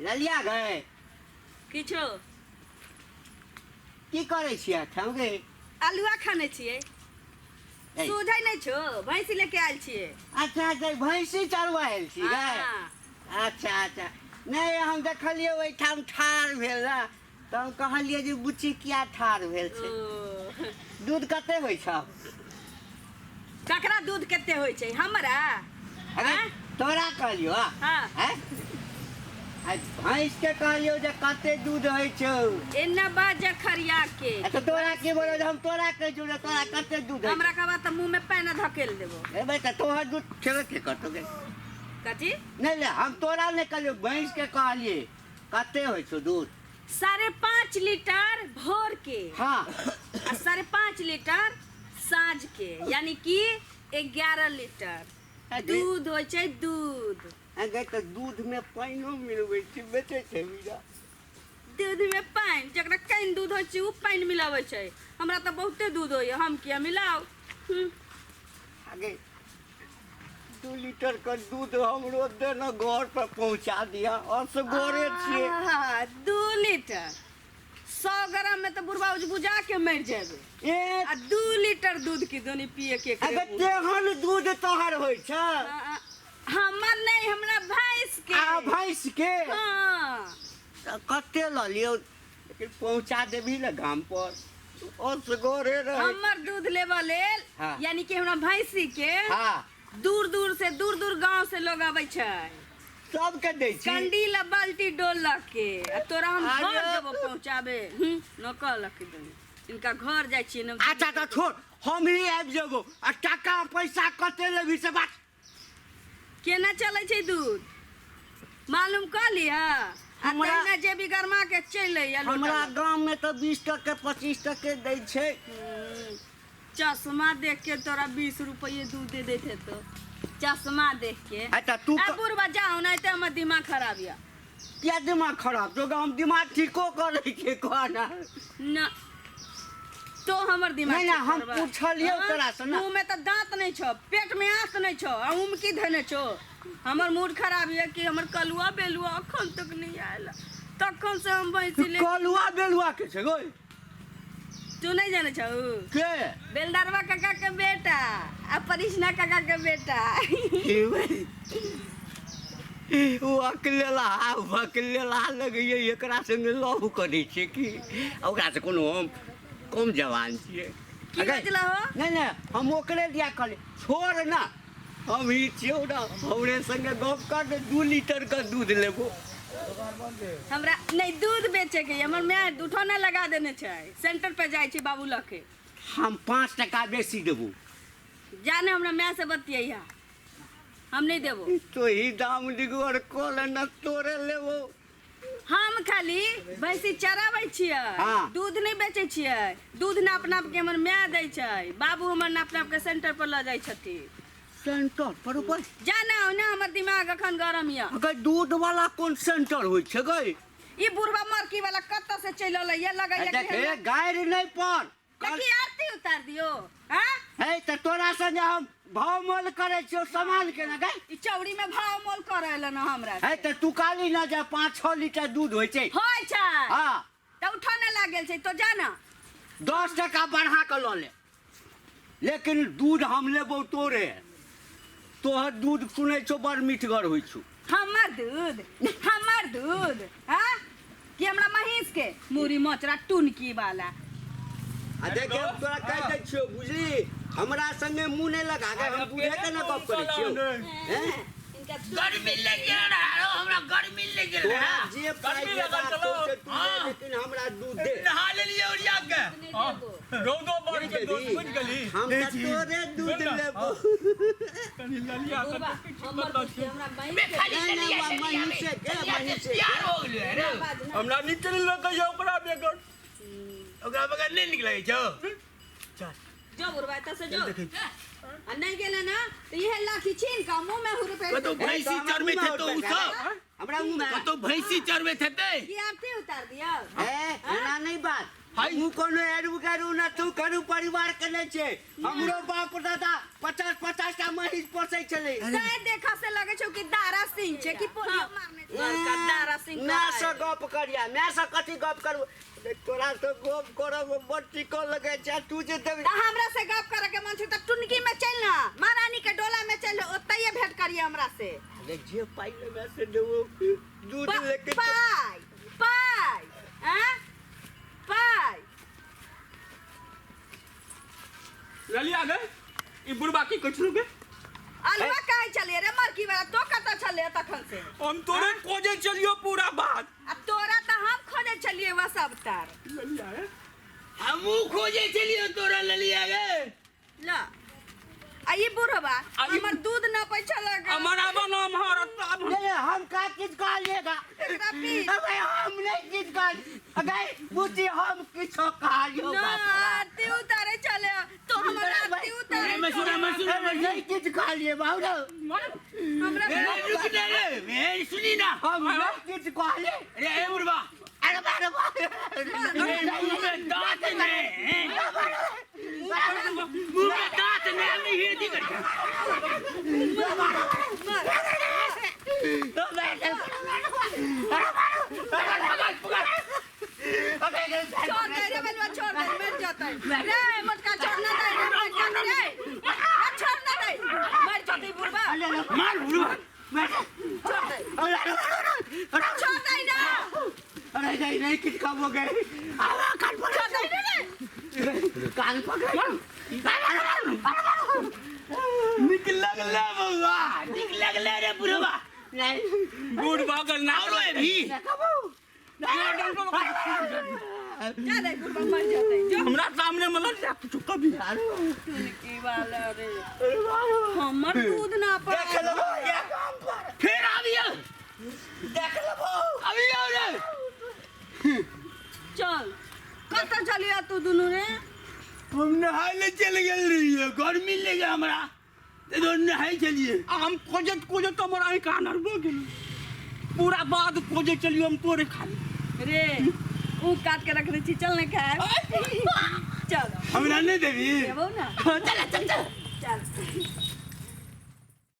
ललिया गए। किछो। की करै छियै ठाम गे? आलुआ खाने छियै। ए। सूझै नहि छौ, भैंसी लेके आयल छियै। अच्छा अच्छा, भैंसी चरवा आयल छी गए? हाँ। अच्छा अच्छा, नहि हम देखलियै ओहिठाम ठाढ़ भेल ने, तऽ हम कहलियै जे बुच्ची किया ठाढ़ भेल छै। ओ। दूध कते होइ छौ? ककरा दूध कते होइ छै? हमरा? अरे आँय? तोरा कहलियौ। हाँ। आँय? आ भैंस के कहलियौ जे कते दूध होइ छौ। एना बाज खरिया के। अच्छा तोरा की बोलो जे हम तोरा कहै छियौ जे तोरा कते दूध होइ हमरा कहबा तऽ मुँह में पानि धकेल देबो। ए भाई, तऽ तोहर दूध खेबे के करतौ गे? कथी? नहि नहि, हम तोरा नहि कहलियौ, भैंस के कहलियै कते होइ छौ दूध। 5.5 लीटर भोर के। हाँ। आ 5.5 लीटर साँझ के, यानी कि 11 लीटर दूध होइ छै। दूध अगे तऽ दूध में पानिओ मिलबै छै, बेचै छै मीरा? दूध में पानि? जकरा कनि दूध होइ छै ओ पानि मिलाबै छै। हमरा तऽ बहुते दूध होइए, हम किया मिलाउ? अगे 2 लीटर के दूध हमरो दे न, घर पर पहुंचा दिया, और से गोरे छियै। आहा, 2 लीटर 100 ग्राम में तऽ बुढ़बा उजबुजा के मरि जेबै। ए। आ 2 लीटर दूध की दोनी पिए के अगे तेहन दूध तोहर होइ छै? हमर नहीं, हमरा भैंस के। आ भैंस के? हाँ। तऽ कते लऽ लियौ, लेकिन पहुंचा देबही ने गाम पर, असगरे रहे। हमर दूध लेबऽ लेल, हाँ। यानी कि हमरा भैंसी के, हाँ, दूर दूर से, दूर दूर गांव से लोग आबै छै। सबके दै छी? कंडी ला बाल्टी डोल लऽ के, आ तोरा हम अरे। घर देबो पहुंचाबे। नौकर लऽ के देबो, इनका घर जाइ छियै ने। अच्छा तऽ छोड़, हम ही आबि जेबो। आ टाका पैसा कते लेबही से बात? केना चलै छै दूध मालूम कऽ लिअ आ तहिना जेबी गरमा के चलि अइया। हमरा गाम में तऽ 20 टके 25 टके दै छै। चश्मा देख के तोरा 20 रुपये दूध दे दैत हेतौ, चश्मा देख के। अच्छा तू आ बुढ़बा जाउ, नहीं तऽ हमर दिमाग खराब यऽ। किया दिमाग खराब छौ? हम दिमाग ठीको करै छियै, कह ना। ना तो हमर दिमाग नहीं, नहीं, ठीक हम करबा। पूछलियौ हाँ? तोरा से ना। मुँह में तऽ दांत नहीं छौ, पेट में आंत नहीं छौ, आ उम की धने छौ? हमर मूड खराब यऽ कि हमर कलुआ बेलुआ अखन तक नहीं आयल, तखन से हम भैंसी ले। कलुआ बेलुआ के छै गै? तू नहीं जाने छौ? के? बेलदारवा काका के बेटा आ परिसना काका के बेटा। की भाई? ओ अकलेला बकलेला लगैए, एकरा संगे लव करै छियै की? ओकरा से कोनो हम कम जवान छियै? की बजला हो? नहि नहि, हम ओकरे दिया कहलियै। छोड़ ना, हम ही छियौ ना, हमरे संगे गप कर दे, 2 लीटर के दूध लेबो। हमरा नहीं दूध बेचे के, हमर माय उठौना लगा देने छै, सेंटर पे जाइ छै बाबू लके। हम 5 टका बेसी देबो। जाने हमरा माय से बतियैया, हम नहीं देबो। तो ही दाम दिगो और कोल न तोरे लेबो। हम खाली भैंसी चराबै छियै। हाँ। दूध नहीं बेचै छियै। दूध नाप नाप के हमर माय दै छै, बाबू हमर नाप नाप के सेंटर पर लऽ जाइ छथिन। सेंटर पर ऊपर? जाना ना, हमर दिमाग अखन गरम यऽ। अगर दूध वाला कोन सेंटर होइ छै गै? ई बुढ़वा मरकी वाला कतऽ से चलि अलै ये? लगैया कि देख हमरा- गारि नहीं पर। देखी, आरती उतार दियो। हाँ? हे, तऽ तोरा संगे हम भाव मोल करै छियौ सामान के ने गै। ई चौड़ी में भाव मोल करे ला ना हमरा। हे, तऽ तू काली ना जा, 5-6 लीटर दूध होइ छै। होइ छै? हाँ। तऽ उठौने लागल छै, तो जा ना। 10 टका बढ़ा कऽ लऽ ले, लेकिन दूध हम लेबौ तोरे। तोहर दूध सुनै छौ बड़ मीठगर होइ छौ। हमर दूध? हमर दूध? हाँ, कि हमरा महींस के मुरी मोचरा टुनकी वाला। आ देख, हम तोरा कहि दै छियौ, बुझली, हमरा संगे मुँह नहि लगा के, हम बूढ़े के ने गप करै छियौ, हैं? इनका गर्मी लग गेल रहा, हमरा गर्मी लग गेल तोरा रहा। जे पाइ गर्मी देबाक लगल छौ छलौ। से तू ले, हाँ। लेकिन हमरा दूध दे। नहा लेलियै ओरिया के। नहीं देबो। रौदो बढ़ नहि के दोस्त देबही? बुझि गेली। हम तऽ तोरे दूध सुन ना, लेबौ। कनि ललिया के बुढ़वा, तऽ किछु हमर मतलब दूध के छै। हमरा महींस बे के खाली नहि, नहि, ललिया वा- ललिया महींसे के, ललिया से महींसे के। प्यार हो गेलै रे। बाज ना। हमरा नीक नहि लगैया ओकरा बेगर। ओकरा बगैर नहि नीक लगै छौ? चल। जो बुढ़वा, एतऽ से जो। आ नहीं गेले ना तो इहे लाठी छीन के मुंह में हुर पे। कतौ भैंसी हमरा चरबैत मुँहमे हेतौ उ उठबै सब। हमरा मुँह में कतौ भैंसी चरबैत हेतै। की आरती उतार दियौ? ए, एना नहीं बात। हाय। हमहूँ कोनो एरू गरू न तू करू परिवार के नहीं छै। हमरो बाप दादा 50-50 टा महींस पोसै छलै। तैं देखा से लगै छौ कि दारा सिंह छै कि पोलियो मारने। बड़का दारा सिंह माय से गप करिया, माय से कथी गप करू? अरे तोरा से गप करब बड़ टिकल लगै छै, आ तू जे देबही। तऽ हमरा से गप करे के मन छै तऽ टुनकी में चल ना, महारानी के डोला में चल, ओतैये भेंट करिए हमरा से। अरे जे पाइ लेबै से देबो, दूध लेके पाइ पाइ आँ पाइ। ललिया गे, ई बुढ़बा की कहै छलौ गे? अलुआ कहै छलियै रे मरकी वाला, तो कतऽ छलियै तखन से? हम तोरे खोजे चलियो पूरा बात। आ तोरा तऽ हम खोजे छलियै वह सब तार। ललिया गे, हमहूँ खोजे छलियौ तोरा ललिया गे। ल आ ई बुढ़बा आ ई- हमर दूध न पैसा लगा। हमर आब नाम हरत आब। नहीं, नहीं, हम का चीज कहलिएगा? एकरा पी। अबे हम नहीं चीज कहली। अबे बुच्ची हम किछो कहलियो न बाप। आरती उतारे चले तो हमर आरती उतारे। ए, मसूरा मसूरा अबे नहीं चीज कहलिए बाबू। हमरा ए, रुक ना रे, ए, सुनी ना। हम नहीं चीज कहलिए। अरे ए बुढ़बा, अरे बारे बारे। ए, मुंह में दांत नहीं, ए, मुंह में दांत नहीं, हम ही नहीं करते। छोड़ दे रे बलुआ, छोड़ दे, मर जतै रे मोटका, छोड़ ना दे रे मोटका, रे रे, छोड़ ना दे, मर जतै बुढ़बा। मार बुढ़बा। छोड़ दे, छोड़ दे ना। अरे नहीं नहीं, किस काम हो गए? आवा कान पकड़। छोड़ दे रे। कान पकड़। निक लगले बउआ, निक लगले रे बुढ़बा। नहीं। बुढ़बा के नाम आओ रे भी। जा दे बुढ़बा मर जतै जो। हमरा सामने में लड़ जा कुछ कभी। टुनकी वाला रे, हमर दूध ना देख पर लेबो ये काम पर। फिर आबियो, देख लेबो। आबियो रे। चल, कतऽ चलिया तू दुनू रे? हम नहाय ले चल गेल रहिए, गर्मी लगे हमरा तो नहाय चलिए। आ हम खोजत खोजत हमर आँखि आनर भऽ गेल, पूरा बाद खोजे चलियो हम तोरे खाली। रे ऊ काट के रखने छी, चल ने खाए चल। हमरा नहीं देबी? देबौ ना। चल चल चल चल।